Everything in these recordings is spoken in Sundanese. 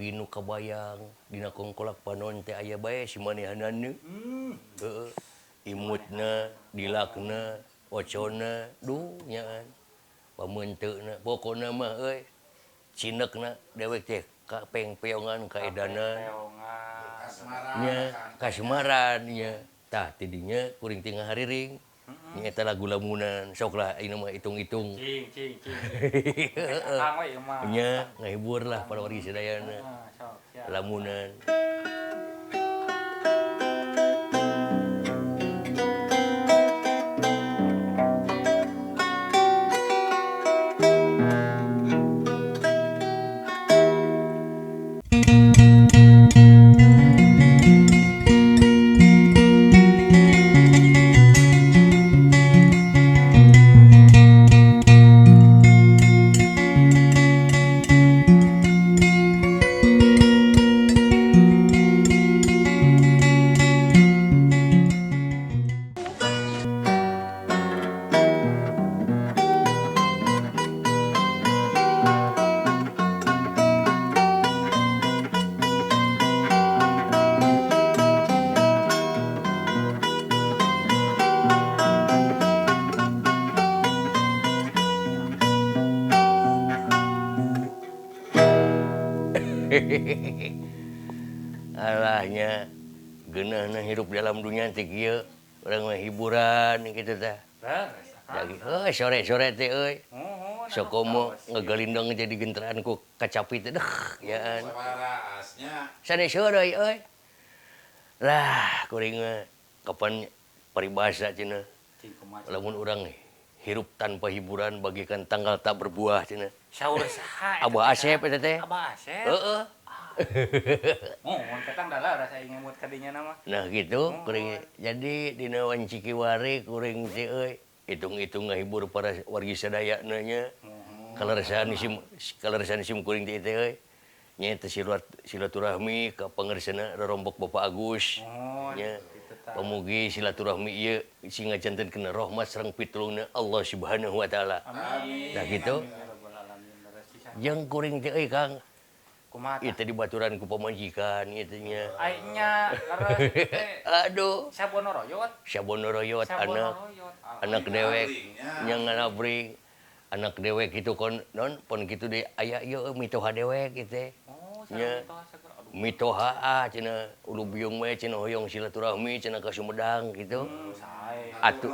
Tapi nu kabayang dina kongkolak panon teh aya bae si manehanana. Heeh. Imutna, dilakna, oconna, duh nyaan. Pameunteuna pokona mah euy cinekna dewek teh ka pengpeongan kaedanan. Nya kasmaran nya. Tah tidinya kuring teh ngahariring. Nya eta lagu lamunan sok lah ayeuna mah hitung-hitung. Cing cing cing. Akang we ieu mah. Nya ngahibur lah para wargi sadayana. Sok siap. Lamunan. Alahnya geunahna hirup dalam dunia teh kieu, urang mah hiburan kitu tah. Lagi heuh sore-sore teh euy. Sokomo ngegalindong jadi genteran ku kacapi teh deuh yaan. Sanes heureuy euy. Lah kuring mah kapan paribasa cenah. Lamun urang hirup tanpa hiburan bagikan tanggal tak berbuah cenah. Saur saha eta? Abah Asep eta teh. Abah Asep. Heeh. Mohon ketang dalah rasa ngemut ka dinya mah. Nah gitu kuring jadi dina wanci kiwari kuring teh euy hitung-hitung ngahibur para wargi sadayana nya. Kaleresan sim kuring teh teh euy. Nya teh silaturahmi ka pangersana rorombok Bapak Agus. Nya pamugi silaturahmi ieu sing ngajantenkeun rahmat sareng pitulungna Allah Subhanahu wa taala. Amin. Nah gitu. Jeung kuring teh euy Kang. Kumaha? Ieu teh dibaturan ku pamajikan ieu teh nya. Ai nya leres teh. Aduh. Sabono royot. Sabono royot anak. Anak dewek nya ngalabring. Anak dewek kitu kon non pon kitu deui aya ieu mitoha dewek ieu teh. Oh, nya. Mitoha ah cenah ulu biung we cenah hoyong silaturahmi cenah ka Sumedang kitu. Atuh.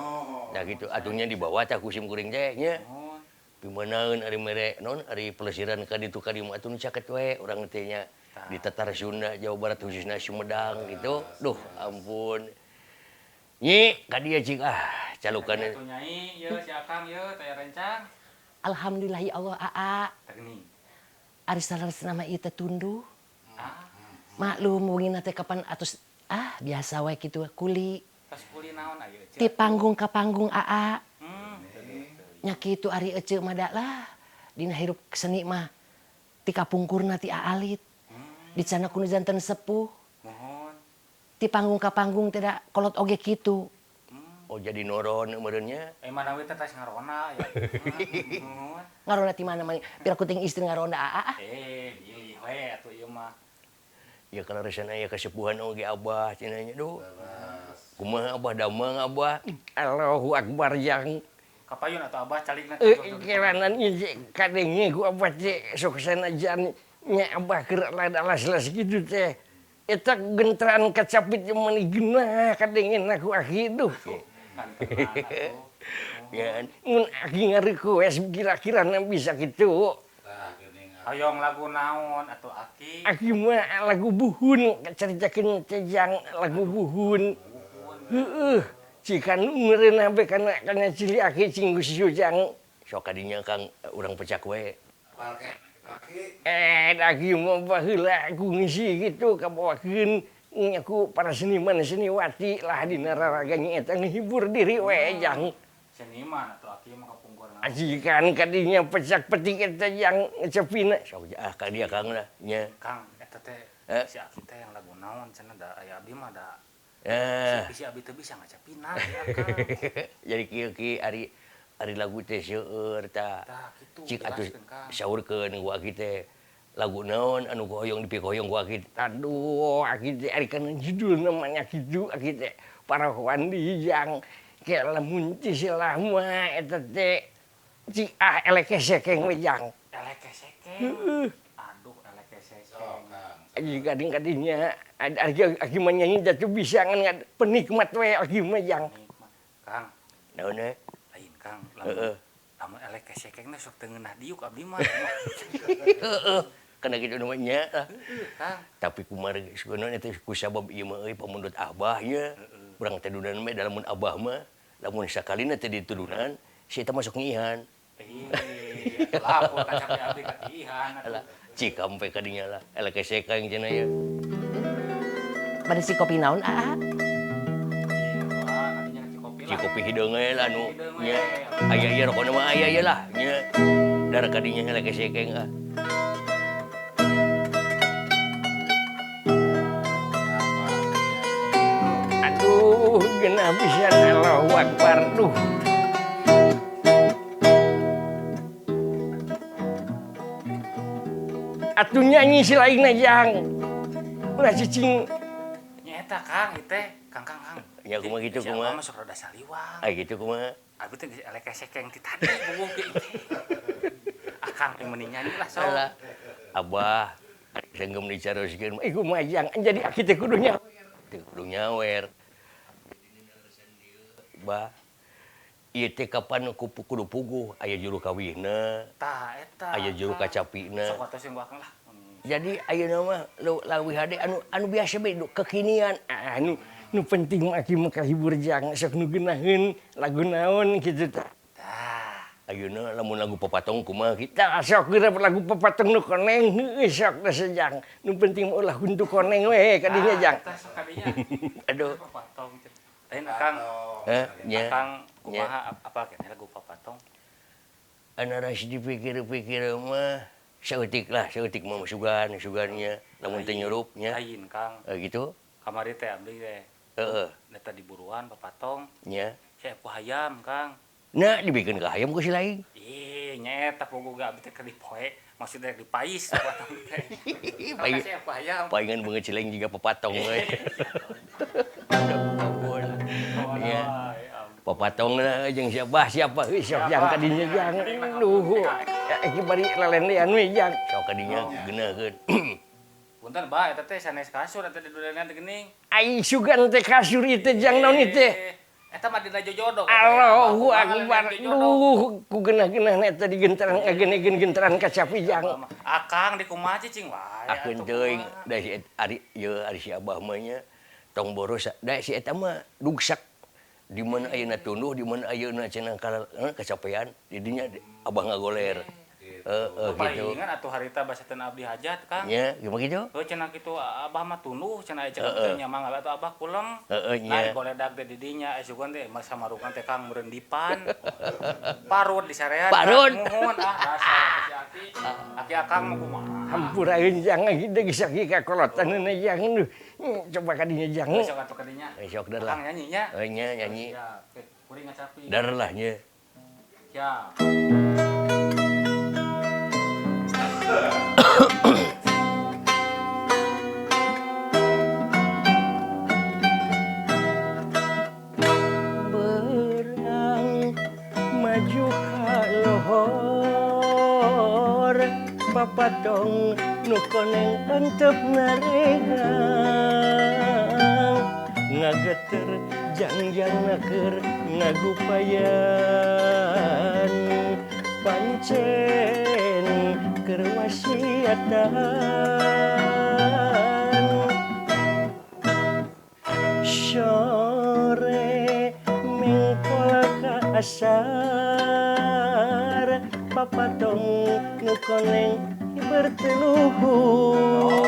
Nah kitu atuhnya dibawa tah ku sim kuring teh nya. Pimanaeun ari mere non ari pelesiran ka ditu ka dieu mah atuh nu caket we urang teh nya di tatar Sunda Jawa Barat khususna Sumedang gitu. Duh ampun. Nyi ka dieu cik ah calukan. Atuh nyai ieu si Akang ieu teh rencang. Alhamdulillah ya Allah aa. Teu Ari saleresna mah ieu teh tunduh. Maklum wengi teh kapan atos ah biasa we kitu kuli. Tos kuli naon aya eceu? Ti panggung ka panggung aa. Nya kitu ari eceu mah da lah dina hirup seni mah ti kapungkurna ti aalit. Dicana ku nu janten sepuh. Mohon. Ti panggung ka panggung teh da kolot oge kitu. Oh jadi noron meureun nya. Eh mana we teh tos ngarona ya. Mohon. Ngarona ti mana mah pira kuting istri ngarona aa ah. Eh bilih we atuh ieu mah. Ya kaleresan aya kasepuhan oge abah cenah nya duh. Kumaha abah damang abah? Allahu akbar jang. Kapayun atuh abah calikna Kiranan ieu kadenge ku abah teh sok sanajan nya abah keur alas-alas kitu teh. Eta genteran kacapit mani geunah kadengena ku aki duh. Ya, mun aki ngarequest kira-kira bisa kitu. Hoyong lagu naon atuh aki? Aki mah lagu buhun caritakeun teh jang lagu buhun. Heueuh. Cikan meureun be kana kana cili aki cing geus jang. Sok kadinya Kang urang pecak we. Aki mah baheula ku ngisi kitu kabawakeun nya ku para seniman seniwati lah dina raraga nya eta ngehibur diri we jang. Seniman atuh aki mah kapungkurna. Ajikan kadinya pecak petik eta jang cepina. Sok ah ka dia Kang lah nya. Kang eta teh si aki teh yang lagu naon cenah da aya abdi mah da. Si abdi teh bisa ngacepina ya Kang. Jadi kieu ki ari ari lagu teh seueur tah. Tah kitu Cik atuh saurkeun ku aki teh. Lagu naon anu hoyong dipikoyong ku aki. Aduh, aki teh ari kana judulna mah nya kitu aki teh. Parahoan di jang ke lamun lama eta teh cik ah eleke sekeng we jang. Eleke sekeng. Heeh. Aduh, eleke sekeng. Aji kading kadinya aki aki mah nyanyi jatuh bisa ngan penikmat we aki mah jang. Kang. Naon we? Lain Kang. Heeh. Lamun eleke sekeng teh sok teu ngeunah diuk abdi mah. Heeh. Kana kitu nu mah nya. Tapi kumaha geus eta ku sabab ieu mah euy pamundut abah nya. Urang teh dudunan mah lamun abah mah lamun sakalina teh ditudunan si eta masuk ngihan. Ih, lapor kacape abdi ka ihan atuh. Cik sampe ka dinya lah, eleke sekeng cenah ye. Bade si kopi naon aa? Si kopi hideung we lah nu nya. Aya ieu rokona mah aya ieu lah nya. Dar ka dinya eleke sekeng ah. Aduh, geunah pisan Allahu Akbar duh. Atuh nyanyi si lainna jang. Ulah cicing. Nya eta Kang ieu teh, Kang Kang Kang. Nya kumaha kitu kumaha? Masuk rada saliwang. Ah kitu kumaha? Abi teh geus eleke sekeng ti tadi bubuh ge teh. Ah Kang teh mending nyanyi lah sok. Alah. Abah sanggem dicaroskeun. Ih kumaha jang, jadi aki teh kudu nyawer. Teh kudu nyawer. Bah. Ieu teh kapan kudu puguh aya juru kawihna. Tah eta. Aya juru kacapina. Sok atuh sing lah. Jadi ayeuna mah leuwih hade anu anu biasa we kekinian. Anu nu penting mah aki mah kahibur jang sok nu geunaheun lagu naon kitu tah. Tah. Ayeuna lamun lagu papatong kumaha kita sok geura lagu papatong nu koneng heueuh sok teh sejang. Nu penting mah ulah huntu koneng we ka dinya jang. Tah sok ka dinya. Aduh. Papatong. Lain Akang. Heh, nya. Akang kumaha apa keneh lagu papatong? Anu dipikir-pikir mah saeutik lah, saeutik mah sugan, sugannya lamun teu nyurup nya. Lain Kang. Gitu. Kamari teh abdi teh. Heeh. Eta di buruan papatong. Nya. Saya ku hayam Kang. Nah, dibikeun ka hayam ku si lain. Ih, nya eta puguh ge abdi teh keur dipoe, maksudnya dipais papatong teh. Pais. Paingan beungeut si lain jiga papatong we. Ya. Papatong lah jeung siapa siapa heuh sok jang ka dinya jang. Duh. Iki bari lelendean we jang. Sok ka dinya geunaheun. Punten bah eta teh sanes kasur eta di dudanan teh geuning. Ai sugan teh kasur ieu teh jang naon ieu teh? Eta mah dina jojodog. Allahu Akbar. Duh, ku geunah-geunahna eta digentaran ngagenegeun gentaran kacapi jang. Akang di kumaha cicing wae. Akeun teuing da si ari ieu ari si abah mah nya tong boros da si eta mah dugsak. Di mana ayeuna tunduh, di mana ayeuna cenah kacapean, di dinya abah ngagoler. Heeh gitu. Palingan atuh harita basa teu abdi hajat, Kang. Nya, kumaha kitu? Heuh cenah kitu abah mah tunduh cenah aya cenah teh nya mangga atuh abah kulem. Heeh nya. Nah, goledag teh di dinya aya sugan teh samarukan teh Kang meureun dipan. Parut disarean. Parut. Muhun ah dasar si aki. Aki akang mah kumaha? Hampuraeun jang kitu geus aki kakolotan jang duh. Coba ka dinya jang. Sok atuh ka dinya. Sok dar lah. Akang nyanyi nya. Heuh nya nyanyi. Siap. Kuring ngacapi. Dar lah nya. Siap. Berang maju ka lohor papatong nu koneng entep naregang ngageter jangjang keur ngagupayan pancen keur wasiatan sore mengkol ka asar papatong nu koneng berteluhur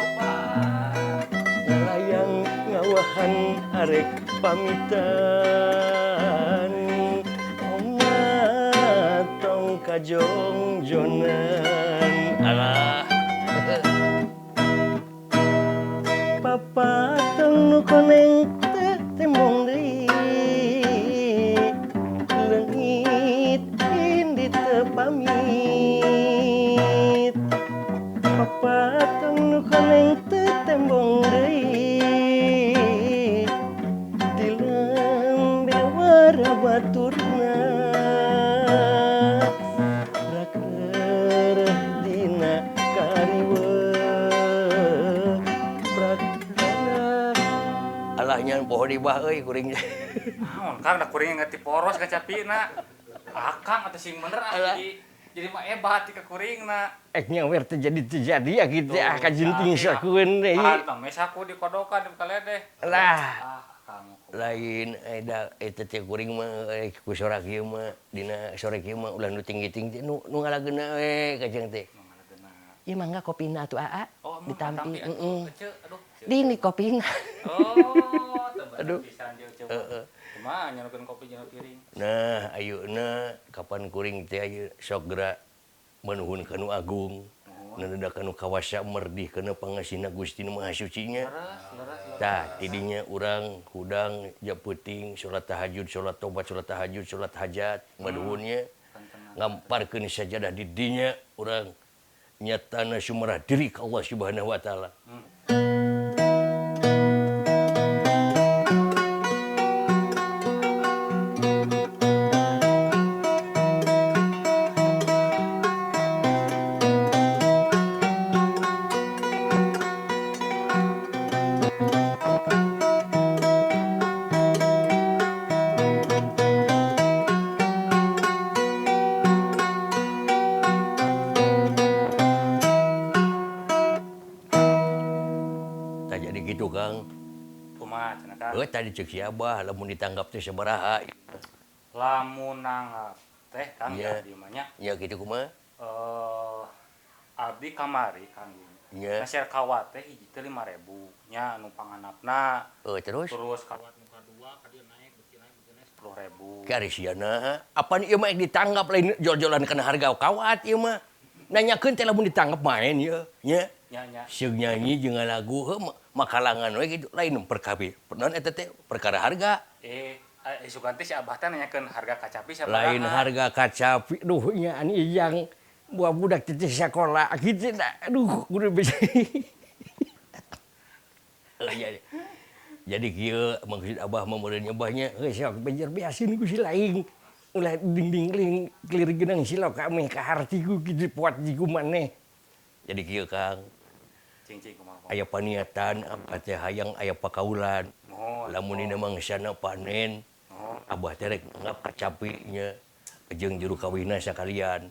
layang ngawahan arek pamitan oma tong kajongjonan alah papatong nu koneng teh tembong deui leungit indi teu pamit. Ah nya poho di bah euy kuring. Naon Kang da kuring ngerti poros kacapina. Akang atuh sing bener ah jadi mah hebat ti ka kuringna. Ek nyawer teh jadi terjadi ya kitu ah kajinting sakueun deui. Ah tah saku dikodokan di kaledeh. Lah. Ah Kang. Lain eta eta teh kuring mah ku sorak ieu mah dina sore kieu mah ulah nu tinggi-tinggi nu ngalageuna we kajeng teh. Ieu mangga kopina atuh aa ditampi heeh. Dini kopina. Oh, aduh. Heeh. Kumaha nyanukeun kopi jeung piring. Nah, ayeuna kapan kuring teh ayeuna sok geura menuhun ka nu agung. Nenedak ka nu kawasa merdih kana pangasihna Gusti Nu Maha Suci nya. Tah, tidinya urang hudang japeuting salat tahajud, salat tobat, salat tahajud, salat hajat, maduhunnya ngamparkeun sajadah di dinya urang nyatana sumerah diri ka Allah Subhanahu wa taala. Tadi cek si Abah lamun ditanggap teh sabaraha? Lamun nanggap teh Kang ya abdi mah nya. Ya kitu kumaha? Abdi kamari Kang. Nya. Share kawat teh hiji teh 5.000 nya nu panganapna. Terus? Terus kawat nu kadua ka dieu naik beuki naik 10.000. Kari siana, apan ieu mah ditanggap lain jol-jolan kana harga kawat ieu mah. Nanyakeun teh lamun ditanggap main ieu nya. Nya nya. Sieun nyanyi jeung lagu heuh makalangan we kitu lain perkawi. Naon eta teh perkara harga. Sugan teh si Abah teh nanyakeun harga kacapi sabaraha. Lain harga kacapi duh nya ani ijang buah budak teh sakola kitu da aduh kudu bisa. Jadi kieu maksud Abah mah meureun abahnya heuh sok bejer biasin ku si laing. Ulah dingding kelir genang sila kami kaharti ku kitu puat jiku maneh. Jadi kieu Kang. Aya paniatan abah teh hayang aya pakaulan. Lamun dina mangsana panen abah teh rek nanggap kacapi nya jeung juru kawinna sakalian.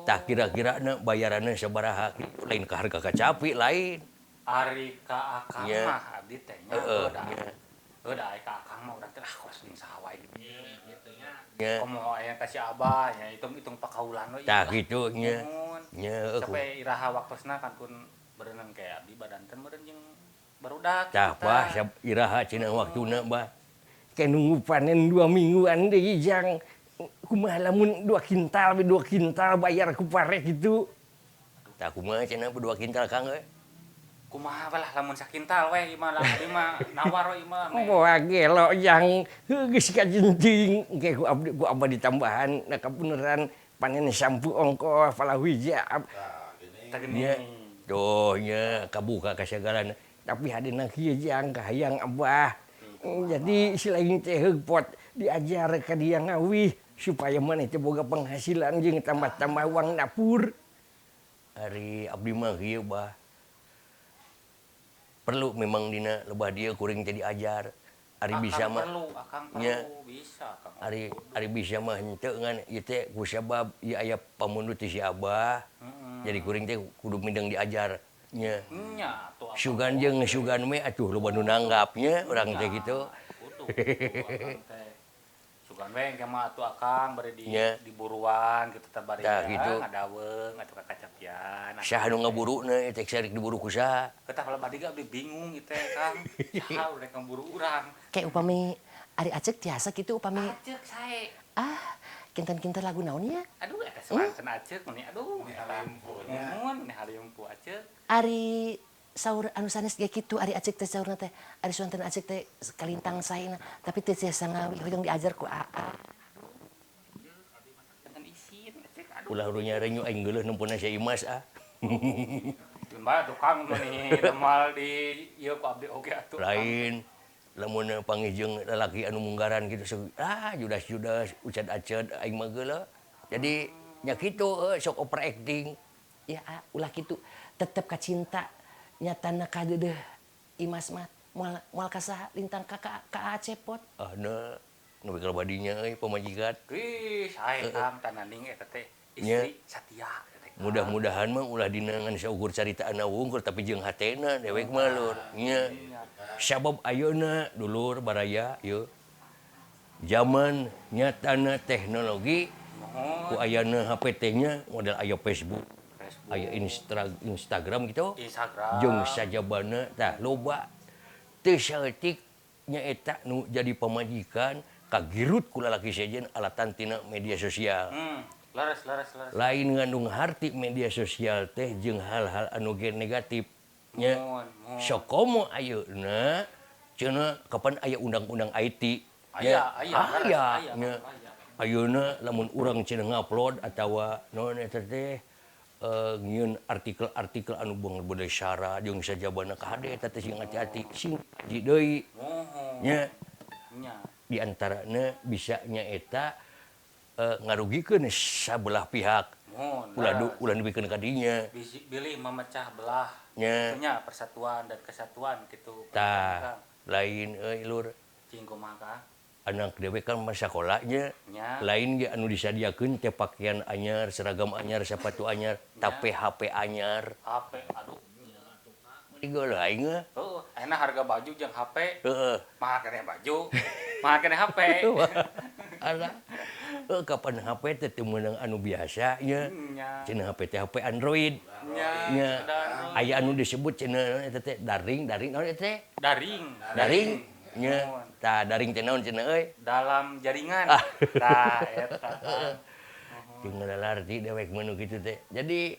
Tah kira-kirana bayaranna sabaraha kitu lain ka harga kacapi lain. Ari ka akang mah abdi teh nya heuh da ka akang mah urang teh ah kos jeung saha wae kitu nya. Komo aya ka si Abah nya hitung-hitung pakaulan we. Tah kitu nya. Nya sampai iraha waktosna kantun berenang kayak abdi badanten meureun jeung barudak. Tah bah iraha cenah waktuna bah. Ke nunggu panen 2 mingguan deui jang. Kumaha lamun 2 kintal 2 kintal bayar ku pare kitu. Tah kumaha cenah 2 kintal Kang euy. Kumaha lah lamun sakintal we ieu mah lah abdi mah nawar we ieu mah. Moal gelo jang heuh geus kajenting engke ku abdi ku abah ditambahan na kabeneran panen sampu ongkoh palawija. Tah geuning. Tuh nya kabuka kasagalana tapi hadena kieu jang kahayang abah. Jadi si lain teh heug pot diajar ka dia ngawih supaya maneh teh boga penghasilan jeung tambah-tambah uang dapur. Ari abdi mah kieu bah. Perlu memang dina lebah dia kuring teh diajar. Ari bisa mah perlu akang perlu bisa Kang. Ari bisa mah henteu ngan ieu teh ku sabab ieu aya pamundut ti si Abah. Jadi kuring teh kudu mindeng diajar nya. Nya atuh. Sugan jeung sugan we atuh loba nu nanggap nya urang teh kitu. Kudu akang teh. Sugan we engke mah atuh akang bari di diburuan kitu teh bari ngadaweung atuh ka kacapian. Saha nu ngaburuna teh rek diburu ku saha? Ketah kalau badi ge abdi bingung ieu teh Kang. Saha rek ngaburu urang? Kayak upami ari Acek tiasa kitu upami. Acek sae. Ah, kinten-kinten lagu naon nya? Aduh eta suanten Acek meni aduh muhun ni haliumpu Acek. Ari saur anu sanes ge kitu ari Acek teh saurna teh ari suanten Acek teh kalintang saena tapi teu tiasa ngawi hoyong diajar ku aa. Ulah runya renyu aing geuleuh nempona si Imas ah. Mbak tukang meni demal di ieu ku abdi oge atuh. Lain lamun panggih jeung lalaki anu munggaran kitu ah judas-judas ucad-aced aing mah geuleuh. Jadi nya kitu sok overacting. Ya ulah kitu tetep kacinta nyatana kadeudeuh Imas mah. Moal ka saha lintang ka ka Cepot. Ah na nu badinya euy pamajikan. Ih, sae Kang tananing eta teh istri satia. Mudah-mudahan mah ulah dina ngan saukur caritaanna wungkul tapi jeung hatena dewek mah lur. Nya. Sabab ayeuna dulur baraya ieu zaman nyatana teknologi ku ayana HP teh nya model aya Facebook, aya Instagram gitu. Instagram. Jeung sajabana tah loba. Teu saeutik nyaeta nu jadi pamajikan kagirut ku lalaki sejen alatan tina media sosial. Leres. Lain ngandung harti media sosial teh jeung hal-hal anu ge negatif nya. Sokomo ayeuna cenah kapan aya undang-undang IT nya. Aya nya. Ayeuna lamun urang cenah ngupload atawa naon eta teh ngieun artikel-artikel anu beungeut bedeu sara jeung sajabana kahade eta teh sing hati-hati sing kaji deui nya. Di antarana bisa nyaeta ngarugikeun sabelah pihak. Ulah dibikeun ka dinya. Bilih memecah belah nya persatuan dan kesatuan kitu. Tah, lain euy lur. Cing kumaha ka? Anak dewek kan masa sekolahnya lain ge anu disadiakeun teh pakaian anyar, seragam anyar, sepatu anyar, tapi HP anyar. HP aduh. Ieu aing mah. Heuh, ayeuna harga baju jeung HP. Heeh. Mahal keneh baju, mahal keneh HP. Alah. Heuh, kapan HP teh teu meunang anu biasa nya. Cenah HP teh HP Android. Nya. Aya anu disebut cenah eta teh daring naon eta teh? Daring. Daring. Nya, tah daring teh naon cenah euy? Dalam jaringan. Tah eta. Teu ngalarti dewek mah nu kitu teh. Jadi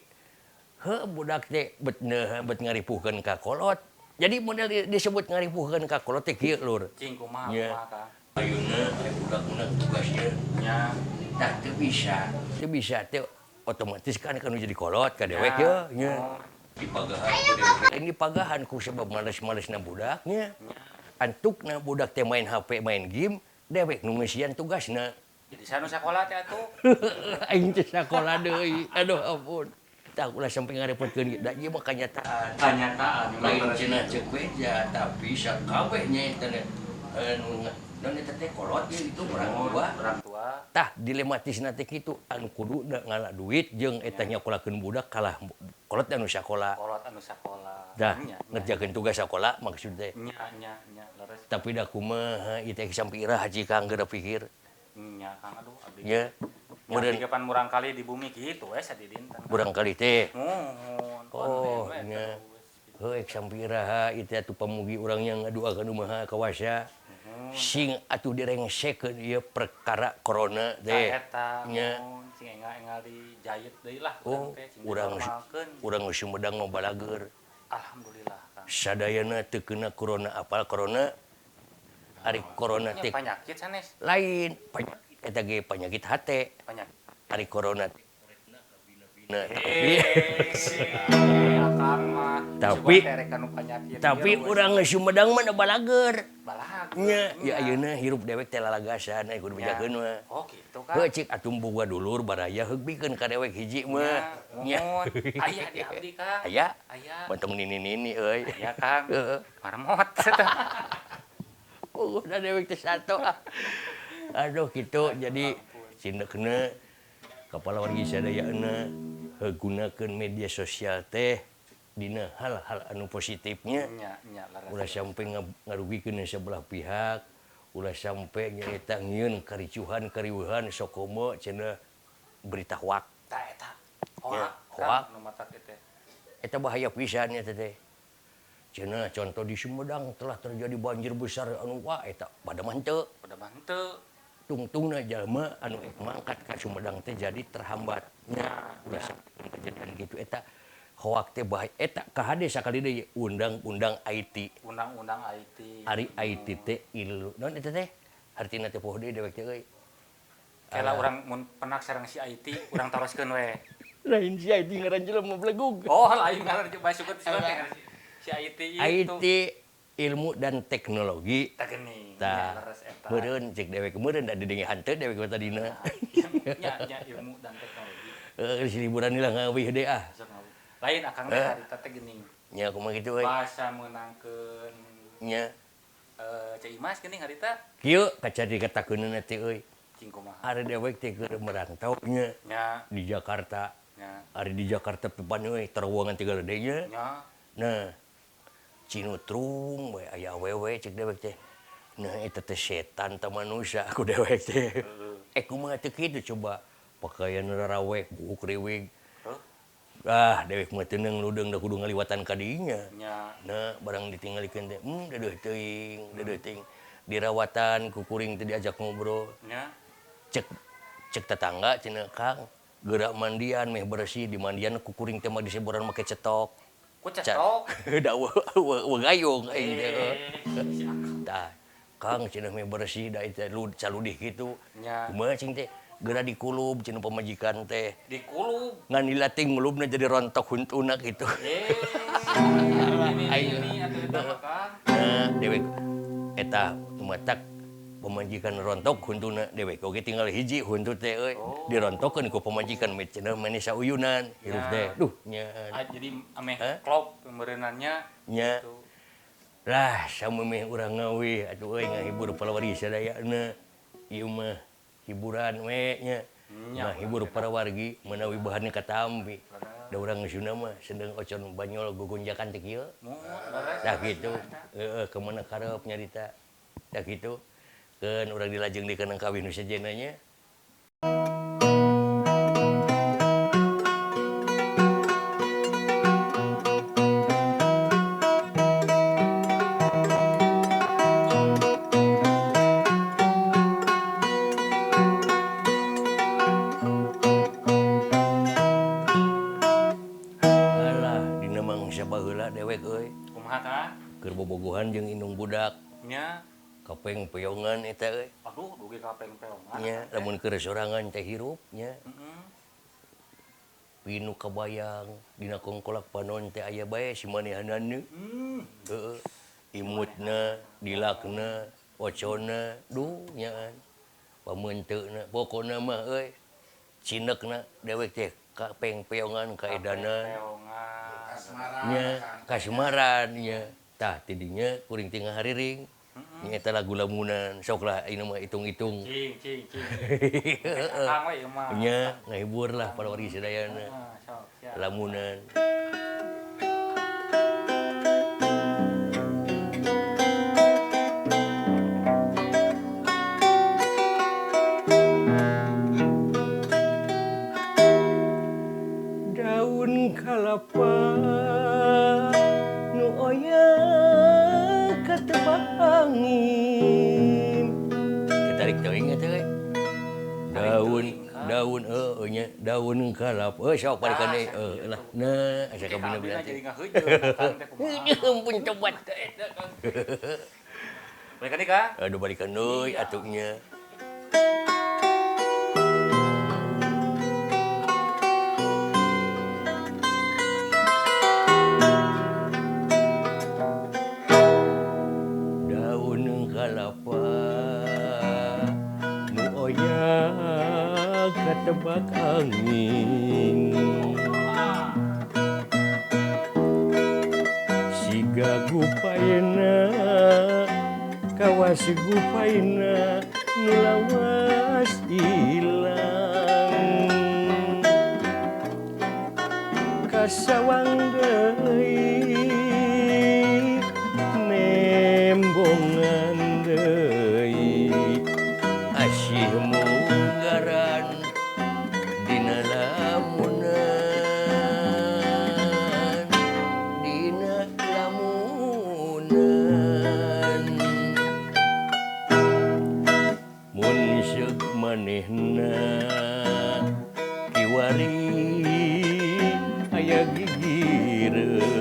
heuh budak teh bet ngaripuhkeun ka kolot. Jadi model disebut ngaripuhkeun ka kolot teh kieu lur. Cing kumaha kumaha ka. Ayeuna aya budak meunang tugasnya. Nya. Tah teu bisa. Teu bisa teh otomatis kan kanu jadi kolot ka dewek ye nya. Dipagahan ku dewek. Ini pagahan ku sebab males-malesna budak nya. Antukna budak teh main HP, main game, dewek nu ngeusian tugasna. Jadi sanu sakola teh atuh. Aing teh sakola deui. Aduh ampun. Tah ulah sampai ngarepotkeun da ieu mah kanyataan. Kanyataan lain cenah ceuk beja tapi sakabeh nya eta anu naon eta teh kolot ieu itu orang tua. Orang tua. Tah dilematisna teh kitu anu kuduna ngala duit jeung eta nyakolakeun budak kalah kolot anu sakola. Kolot anu sakola. Tah ngerjakeun tugas sakola maksud teh. Nya nya nya leres. Tapi da kumaha ieu teh sampai iraha Kang geura pikir. Nya Kang aduh abdi. Nya. Meureun kapan murang kali di bumi kitu we sadidinten. Murang kali teh. Muhun. Oh nya. Heuh sampai iraha ieu teh atuh pamugi urang nya ngaduakeun kumaha kawasa. Sing atuh direngsekeun ieu perkara corona teh. Eta nya. Sing engal-engal dijayet deui lah urang teh. Urang Sumedang mah balageur. Alhamdulillah Kang. Sadayana teu kena corona apal corona. Ari corona teh penyakit sanes. Lain penyakit eta ge penyakit hate. Penyakit. Ari corona teh. Tapi urang Sumedang mah balageur. Balageur. Nya, ya ayeuna hirup dewek teh lalagasan kudu bejakeun mah. Oh kitu Kang. Heuh cik atuh boga dulur baraya heug bikeun ka dewek hiji mah. Nya. Aya di abdi Kang. Aya. Aya. Montong nini-nini euy. Aya Kang. Marmot. Oh, da dewek teh sato ah. Aduh kitu jadi cindekna kepala wargi sadayana gunakeun media sosial teh dina hal-hal anu positifnya. Ulah sampai ngarugikeun sebelah pihak, ulah sampai nyaeta ngieun karicuhan kariweuhan sokomo cenah berita hoak. Tah eta. Hoak. Hoak nu matak teh. Eta bahaya pisan eta teh. Cenah contoh di Sumedang telah terjadi banjir besar anu wah eta pada mah henteu. Pada mah henteu. Tungtungna jalma anu mangkat ka Sumedang teh jadi terhambat. Nya ulah kejadian gitu eta hoak teh bahaya eta kahade sakali deui undang-undang IT. Undang-undang IT. Ari IT teh ilmu naon eta teh? Hartina teh poho deui dewek teh euy. Kela urang mun penak sareng si IT urang taroskeun we. Lain si IT ngaran jelema belegug. Oh, lain ngaran jelema suket si IT itu. IT ilmu dan teknologi. Tah geuning. Tah. Meureun cek dewek meureun da didenge hanteu dewek mah tadina. Nya nya ilmu dan teknologi. Heeh, liburan lah ngawih deui ah. Lain akang teh harita teh geuning. Nya kumaha kitu euy. Bahasa meunangkeun Nya. Ceu Imas geuning harita. Kieu kaca dikatakeunna teh euy. Cing kumaha? Ari dewek teh keur merantau nya. Nya. Di Jakarta. Nya. Ari di Jakarta pipan euy terowongan tiga gede nya. Nya. Nah, cinutrung we aya awewe cek dewek teh. Nah eta teh setan ta manusia aku dewek teh. Eh kumaha teh kitu coba pakaian rarawek buuk riwig. Ah, dewek mah teu ludeung da kudu ngaliwatan ka dinya. Nya. Nah, barang ditinggalikeun teh, dedeuh teuing, dedeuh teuing. Dirawatan ku kuring teh diajak ngobrol. Nya. Cek cek tetangga cenah Kang, geura mandian meh bersih di mandian ku kuring teh mah diseboran make cetok. Ku cetok? Da eueuh gayung aing teh. Tah, Kang cenah meh bersih da eta caludih kitu. Nya. Kumaha cing teh? Geura dikulub cenah pamajikan teh. Dikulub. Ngan dilating ngulubna jadi rontok huntuna kitu. Ini atuh eta mah Kang. Nah, dewek eta matak pamajikan rontok huntuna dewek oge tinggal hiji huntu teh euy. Dirontokkeun ku pamajikan meh cenah maneh sauyunan hirup teh. Duh nya. Jadi ameh klop pemeureunannya. Nya. Lah samemeh urang ngawih atuh euy ngahibur palawargi sadayana. Ieu mah hiburan we nya. Ngahibur para wargi menawi bahanna katampi. Da urang Sunda mah seneng ocon banyol gogonjakan teh kieu. Tah kitu. Heeh, ka mana karep nyarita. Tah kitu. Keun urang dilajeng deui kana kawin nu sejenna nya. Dewek euy. Kumaha Kang? Keur bobogohan jeung indung budak. Nya. Kapeng peongan eta euy. Aduh, dugi kapeng peongan. Nya, lamun keur sorangan teh hirup nya. Heeh. Pinu kabayang dina kongkolak panon teh aya bae si manehanana. Heeh. Imutna, dilakna, oconna, duh nyaan. Pameunteuna, pokona mah euy. Cinekna dewek teh kapeng peongan kaedanan. Nya kasmaran nya. Tah tidinya kuring teh ngahariring. Nya eta lagu lamunan sok lah ayeuna mah hitung-hitung. Cing cing cing. Akang we ieu mah. Nya ngahibur lah para wargi sadayana. Sok siap. Lamunan. Daun kalapa nu oya katebak angin. Ketarik teuing eta euy. Daun daun heueuh nya daun kalapa sok balikan deui heueuh lah. Nah asa kabina-bina teh. Jadi ngaheujeuh Kang teh kumaha. Ampun cobat. Balikan deui Kang. Aduh balikan deui atuh nya. Kalapa nu oya katebak angin. Siga gupaina kawas gupaina nu lawas ilang. Kasawang deui nembongan deui asih munggaran dina lamunan dina lamunan mun seuk manehna kiwari aya gigireun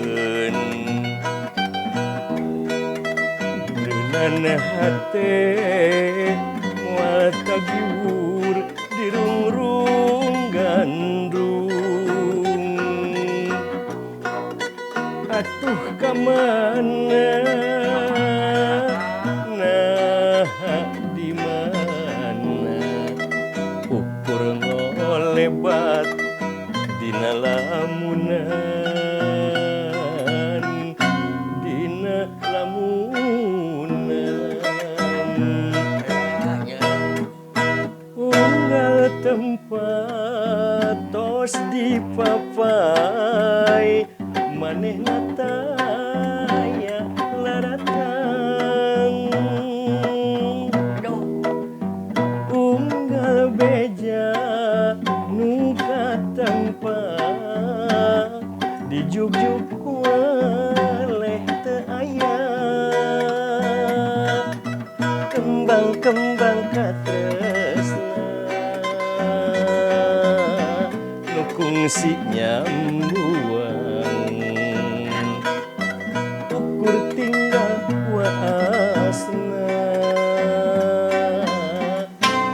Nan hate moal tagiwur dirungrung gandrung atuh ka mana nah di mana ukur ngolebat dina lamunan dina lamunan. si nyambuang ukur tinggal waasna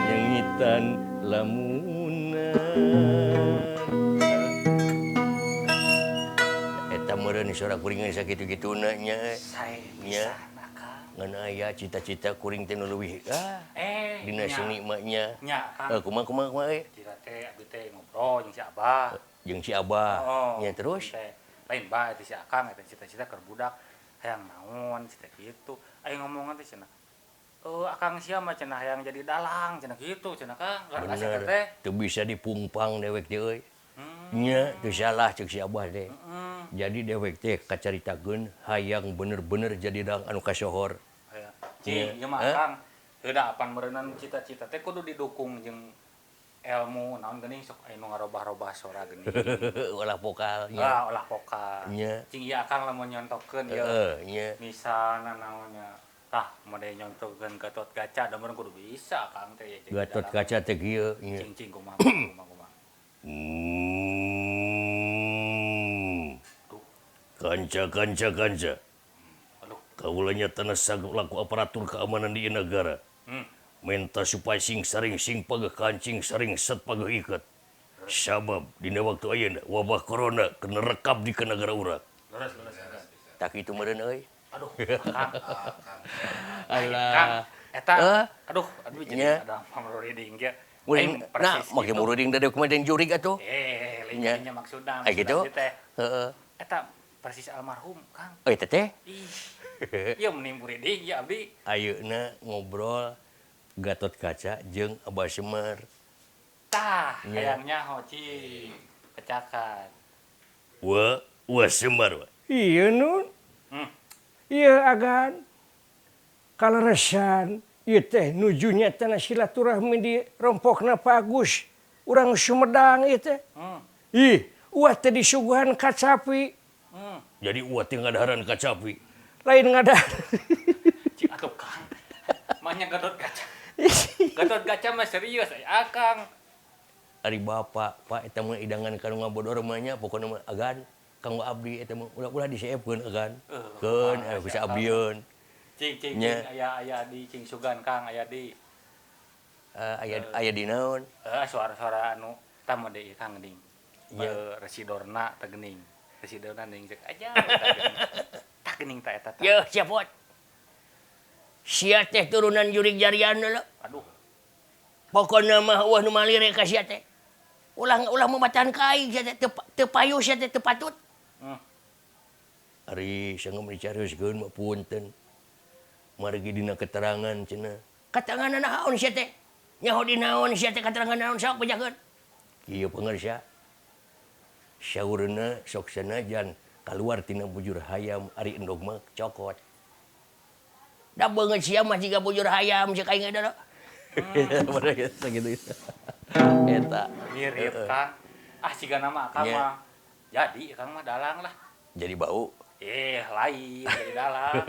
nyangitan lamunan eta meureun sora kuring sakitu-kituna nya nya ngan aya cita-cita kuring teh nu leuwih dina seni mah nya kumaha kumaha kumaha cita teh abdi teh ngobrol jeung si Abah nya terus lain bae teh si Akang eta cita-cita keur budak hayang naon cita kitu aya ngomongan teh cenah Akang sia mah cenah hayang jadi dalang cenah kitu cenah Kang bener teu bisa dipungpang dewek teh euy nya teu salah ceuk si Abah teh. Jadi dewek teh kacaritakeun hayang bener-bener jadi dalang anu kasohor. Cing, ieu mah Akang heuda apan meureunnan cita-cita teh kudu didukung jeung ilmu naon geuning sok aya nu ngarobah-robah sora geuning. Olah vokal nya. Ah, olah vokal. Nya. Cing ieu Akang lamun nyontokeun ieu. Heeh, nya. Misalna naonnya tah mode nyontokeun Gatot Kaca da meureun kudu bisa Akang teh. Gatot Kaca teh kieu nya. Cing cing kumaha kumaha kumaha. Kanca kanca kanca. Kaulanya tanah sanggup laku aparatur keamanan di negara. Minta supaya sing sering sing pageh kancing sering set pageh ikat. Sabab dina waktu ayeuna wabah corona kena rekap di negara urang. Leres leres. Tak kitu meureun euy. Aduh, Kang. Alah. Eta aduh aduh jadi ada pamroriding ge. Nah, make muriding da kumaha den jurig atuh. Lain nya maksudna. Gitu? Heeh. Eta persis almarhum, Kang. Oh, eta teh? Ieu mending muriding ya abdi. Ayeuna ngobrol Gatot Kaca jeung Abah Semar. Tah, hayang nyaho cing. Pecakan. Wa, wa Semar wa. Iya nun. Iya agan. Kaleresan ieu teh nuju nyatana silaturahmi di rompokna Pak Agus. Urang Sumedang ieu teh. Ih, uah teh disuguhan kacapi. Jadi uah teh ngadaharan kacapi. Lain ngadaharan. Cik atuh Kang. Manya Gatot Kaca. Gatot Kaca mah serius aya Akang. Ari bapak, Pak eta mah idangan kanu ngabodor mah nya pokona mah agan kanggo abdi eta mah ulah-ulah diseepkeun agan. Keun aya bisa abdieun. Cing cing cing aya aya di cing sugan Kang aya di aya aya di naon? Suara-suara anu tah mode ieu Kang geuning. Residorna teh geuning. Residorna ning cek aja. Tah geuning tah eta tah. Yeuh siap pot. Sia teh turunan jurig jarian lho. Aduh. Pokona mah eueuh nu malire ka sia teh. Ulah ulah mamatahan ka aing sia teh teu payu sia teh teu patut. Ari sanggeum dicarioskeun mah punten. Margi dina keterangan cenah. Katerangan naon sia teh? Nyaho di naon sia teh katerangan naon sok bejakeun. Kieu pangarsa. Saurna sok sanajan kaluar tina bujur hayam ari endog mah cokot. Da beungeut sia mah jiga bujur hayam cek aing eta. Sakitu. Eta mirip Kang. Ah siga nama Akang mah. Jadi Akang mah dalang lah. Jadi bau. Lain jadi dalang.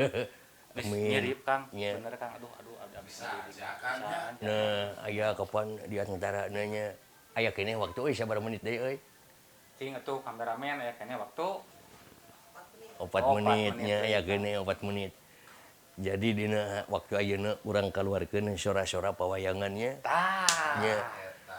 Mirip Kang. Bener Kang. Aduh aduh ada bisa Akangnya. Nah, aya kapan di antara nya aya keneh waktu euy sabaraha menit deui euy. Cing atuh kameramen aya keneh waktu 4 menit nya aya keneh 4 menit. Jadi dina waktu ayeuna urang kaluarkeun sora-sora pawayangannya. Tah. Nya.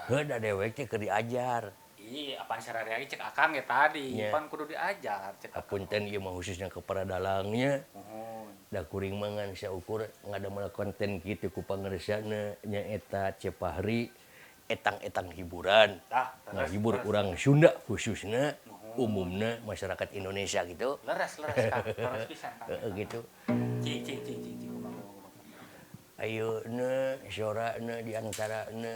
Heuh da dewek teh keur diajar. Ih, apaan sararea cek Akang ya tadi, pan kudu diajar cek. Apunten ieu mah khususnya ke para dalangnya. Muhun. Da kuring mah ngan saukur ngadamel konten kitu ku pangersana nyaeta Cepahri etang-etang hiburan. Tah, ngahibur urang Sunda khususna umumna masyarakat Indonesia gitu. Leres leres Kang, leres pisan Kang. Heeh gitu. Cing cing cing cing cing kumaha. Ayeuna sorana di antarana.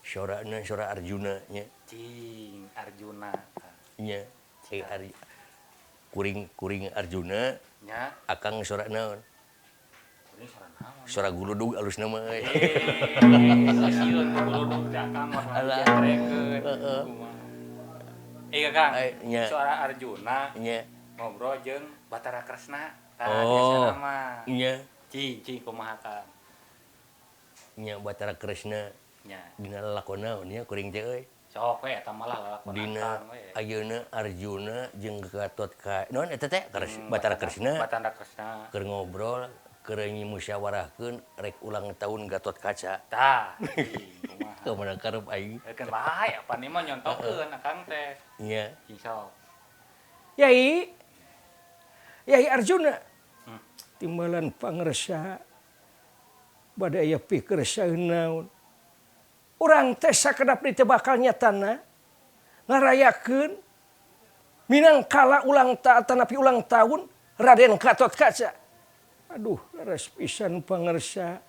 Sorana sora Arjuna nya. Cing Arjuna. Nya. Kuring kuring Arjuna nya. Akang sora naon? Kuring sora naon? Sora guludug alusna mah euy. Sieun guludug teh Akang mah dijentrekeun. Heeh. Kang, suara Arjuna nya. Ngobrol jeung Batara Kresna. Tah biasana mah. Nya. Cing cing kumaha Kang? Nya Batara Kresna. Nya. Dina lalakon naon nya kuring teh euy? Sok we eta malah lalakon dina ayeuna Arjuna jeung Gatot ka naon eta teh Batara Kresna. Batara Kresna keur ngobrol keur musyawarahkeun rek ulang tahun Gatot Kaca. Tah. Kumaha karep aing. Keun bae apa nih mah nyontokeun akang teh. Nya. Sok. Yai. Yai Arjuna. Timbalan pangersa bade aya pikersa naon. Urang teh sakedap di teu bakal nyatana ngarayakeun minangkala ulang tanapi ulang tahun Raden Gatot Kaca. Aduh, leres pisan pangersa.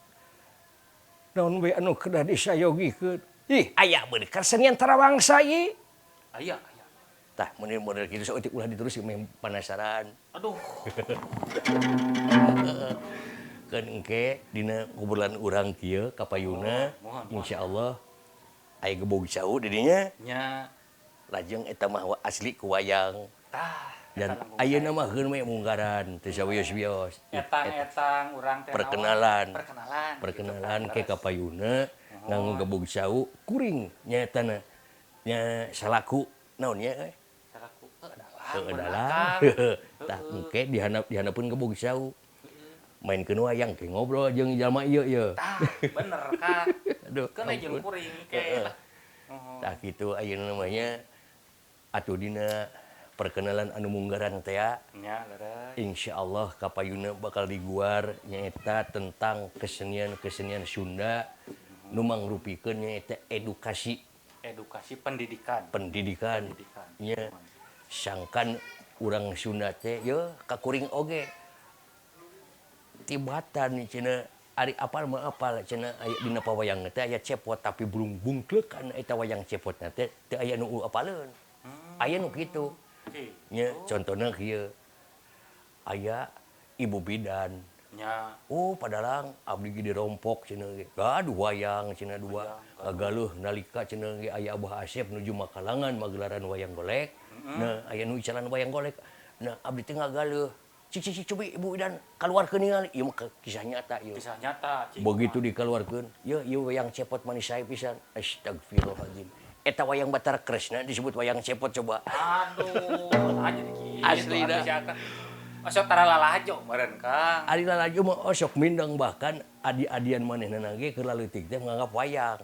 Naon we anu kedah disayogikeun. Ih, aya bener kesenian tarawangsa ieu. Aya, aya. Tah, mun model kitu sok ulah diterus meh penasaran. Aduh. Kan engke dina kuburan urang kieu kapayuna insyaallah aya gebog cau di dinya. Nya. Lajeng eta mah asli ku wayang. Tah. Dan ayeuna mah keun we munggaran teu sawios-wios. Etang-etang urang teh perkenalan. Perkenalan. Perkenalan ke kapayuna nganggo gebog cau kuring nyaetana nya salaku naon nya euy? Salaku heueuh dalang. Tah engke dihanapeun gebog cau. Mainkeun wayang ke ngobrol jeung jalma ieu ye. Tah, bener Kang. Aduh, keun jeung kuring ke lah. Tah kitu ayeuna namanya atuh dina perkenalan anu munggaran teh nya leres. Insyaallah kapayuna bakal diguar nyaeta tentang kesenian-kesenian Sunda nu mangrupikeun nyaeta edukasi. Edukasi pendidikan. Pendidikan. Nya sangkan urang Sunda teh ye kakuring oge. Tibatan cenah ari apal mah apal cenah aya dina pawayang teh aya cepot tapi burung bungklekan eta wayang cepotna teh teu aya nu apaleun. Aya nu kitu. Nya contohna kieu. Aya ibu bidan. Nya. Oh padalang abdi ge dirompok cenah ge. Gaduh wayang cenah dua. Kagaluh nalika cenah ge aya Abah Asep nuju Makalangan magelaran wayang golek. Nah aya nu icalan wayang golek. Nah abdi teh ngagaleuh. Cik cik cobi ibu bidan kaluarkeun ningali ieu mah kisah nyata ieu. Kisah nyata. Cik. Begitu dikaluarkeun, ieu ieu wayang cepot manis sae pisan. Astagfirullahaladzim. Eta wayang Batara Kresna disebut wayang cepot coba. Aduh, aja kitu. Asli dah. Osok tara lalajo meureun Kang. Ari lalajo mah osok mindeng bahkan adi-adian manehna ge keur laleutik teh nganggap wayang.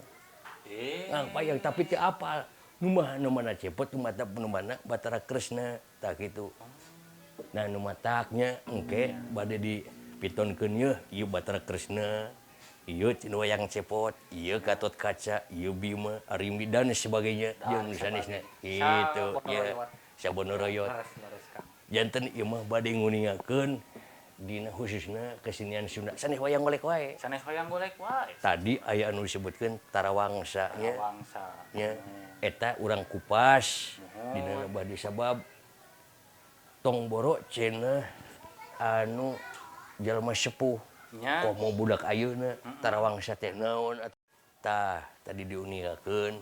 Nganggap wayang tapi teu apal. Nu mah nu mana cepot nu mata nu mana Batara Kresna tah kitu. Nah nu mataknya engke bade dipitonkeun yeuh ieu Batara Kresna, ieu cenah wayang cepot, ieu Gatot Kaca, ieu Bima, Arimbi dan sebagainya jeung sanesna. Itu ya sabonoroyot. Janten ieu mah bade nguningakeun dina khususna kesenian Sunda sanes wayang golek wae. Sanes wayang golek wae. Tadi aya anu disebutkeun tarawangsa nya. Tarawangsa. Nya eta urang kupas dina bade sabab tong boro cenah anu jalma sepuh komo budak ayeuna tarawangsa teh naon tah tadi diuningakeun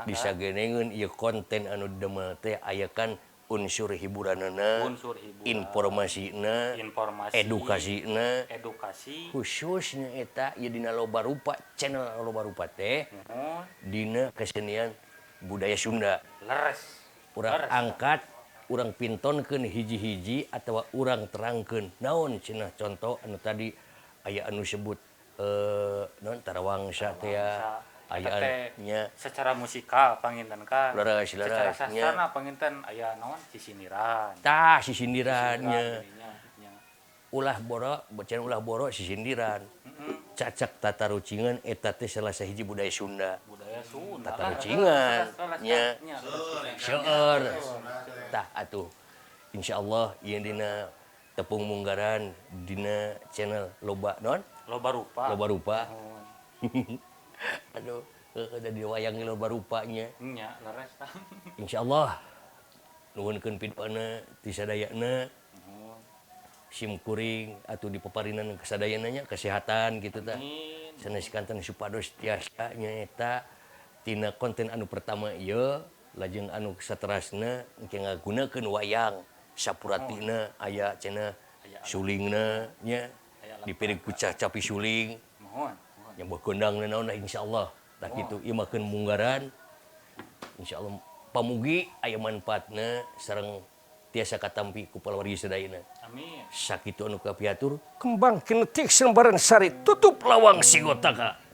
disagenengeun ieu konten anu didamel teh aya kan unsur hiburanana, informasina, edukasina, edukasi khususnya eta ieu dina loba rupa channel loba rupa teh dina kesenian budaya Sunda. Leres. Urang angkat urang pintonkeun hiji-hiji atawa urang terangkeun naon cenah contoh anu tadi aya anu sebut naon tarawangsa teh aya nya secara musikal panginten kan leres, secara sastrana panginten aya naon sisindiran tah sisindiran nya ulah boro cenah ulah boro sisindiran cacak tatarucingan eta teh salah sahiji budaya Sunda. Budaya Sunda. Tatarucingan nya seueur. Tah atuh insyaallah ieu dina tepung munggaran dina channel loba non loba rupa. Loba rupa. Aduh, heueuh di wayang loba rupanya. Nya, leres tah. Insyaallah nuhunkeun pidona ti sadayana. Sim kuring atuh dipaparinan kasadayana nya kesehatan gitu tah. Sanes kanten supados tiasa nyaeta tina konten anu pertama ieu lajeng anu saterasna engke ngagunakeun wayang sapuratina aya cenah sulingna nya dipirig ku capi suling. Mohon. Nya beukendang naon insyaallah tah kitu ieu mah keun munggaran Insyaallah pamugi aya manfaatna sareng tiasa katampi ku palawargi sadayana. Amin. Sakitu anu kapihatur. Kembang kinetik sembaran sari tutup lawang sigotaka.